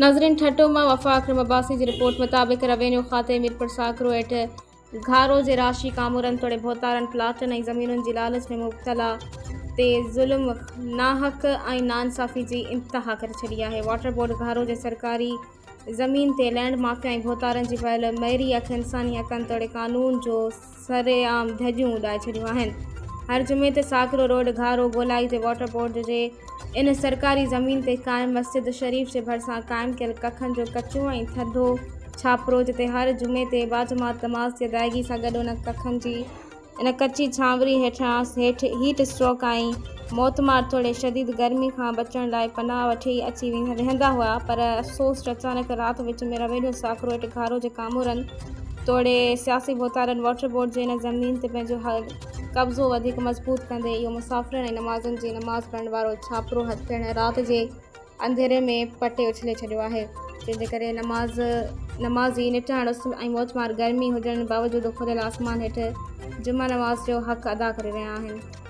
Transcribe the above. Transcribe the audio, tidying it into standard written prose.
ناظرين ٺٽو مان وفا اڪرم عباسي جي رپورٽ مطابق روينيو کاتي ميرپور ساڪرو هيٺ گهارو جي راشي ڪامورن توڙي ڀوتارن پلاٽن ۽ زمينن جي لالچ ۾ مبتلا تي ظلم ناحق ۽ ناانصافي جي انتها ڪري ڇڏي آهي واٽر بورڊ گهارو جي سرڪاري زمين تي لينڊ مافيا ۽ ڀوتارن جي پيل ميري اک انساني حقن توڙي قانون جو سرعام ڌڄيون اڏائي ڇڏيون آهن. هر جمعي تي ساڪرو روڊ گهارو گولائي تي واٽر بورڊ جي ان سرڪاري زمين تي قائم مسجد شريف جي ڀرسان قائم ڪيل ڪکن جو ڪچو ۽ ٿڌو ڇاپرو جتي هر جمعي تي باجماعت نماز جي ادائگي سان گڏ ان ڪکن جي ان ڪچي ڇانوري هيٺان هيٺ هيٽ اسٽروڪ ۽ موتمار توڙي شديد گرمي کان بچڻ لاء پناهه وٺي اچي ويهندا هئا پر افسوس جو اچانڪ رات وچ ۾ روينيو ساڪرو هيٺ گهارو جي ڪامورن توڙي سياسي ڀوتارن واٽر بورڊ جي ان زمين تي پنهنجو قبضو وڌيڪ مضبوط ڪندي اهو مسافرن ۽ نمازين جي نماز پڙهڻ وارو ڇاپرو پڻ رات جي انڌيري ۾ پٽي اڇلي ڇڏيو آهي، جنهن جي ڪري نماز نمازي نٽهڻ اس ۽ موتمار گرمي هجڻ باوجود کليل آسمان هيٺ جمع نماز جو حق ادا ڪري رهيا آهن.